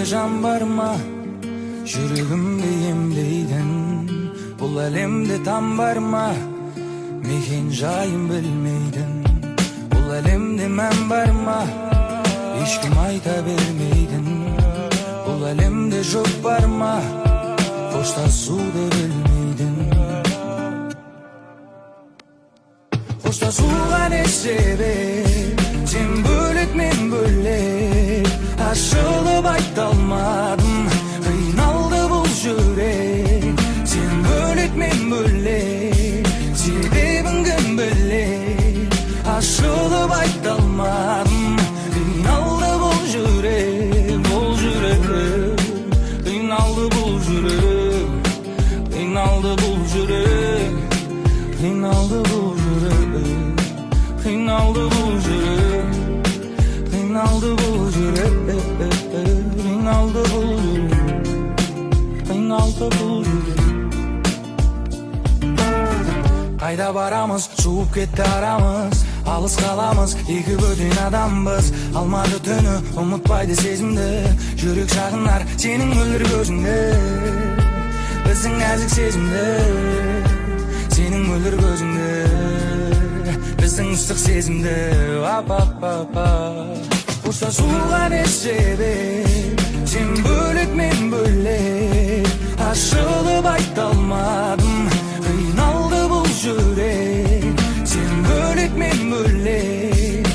жан бар ма, жүрегімді емдейтін? Бұл әлемде там бар ма, мекен жайын білмейтін? Бұл әлемде мән бар ма, ешкім айта бермейтін? Бұл әлемде жұп бар ма, қоштасуды білмейтін? Қоштасуға не себеп? Сен бөлек, мен бөлек. Ашылып айта алмадым, қиналды бұл жүрек. Сен бөлек, мен бөлек, себебін кім біледі? Ашылып айта алмадым, қиналды бұл жүрек, бұл жүрек. Қиналды бұл жүрек, қиналды бұл жүрек, қиналды бұл жүрек, қиналды бұл жүрек, қиналды бұл жүрек, қиналды бұл жүрек, қиналды бұл жүрек. Қайда барамыз? Суып кетті арамыз, алыс қаламыз, екі бөтен адамбыз. Алматы түні ұмытпайды сезімді, жүрек сағынар сенің мөлдір көзіңді, біздің нәзік сезімді, сенің мөлдір көзіңді, біздің ыстық сезімді. Ап ап ап. Қоштасуға не себеп? Сен бөлек, мен бөлек. Ашылып айта алмадым, қиналды бұл жүрек. Сен бөлек, мен бөлек.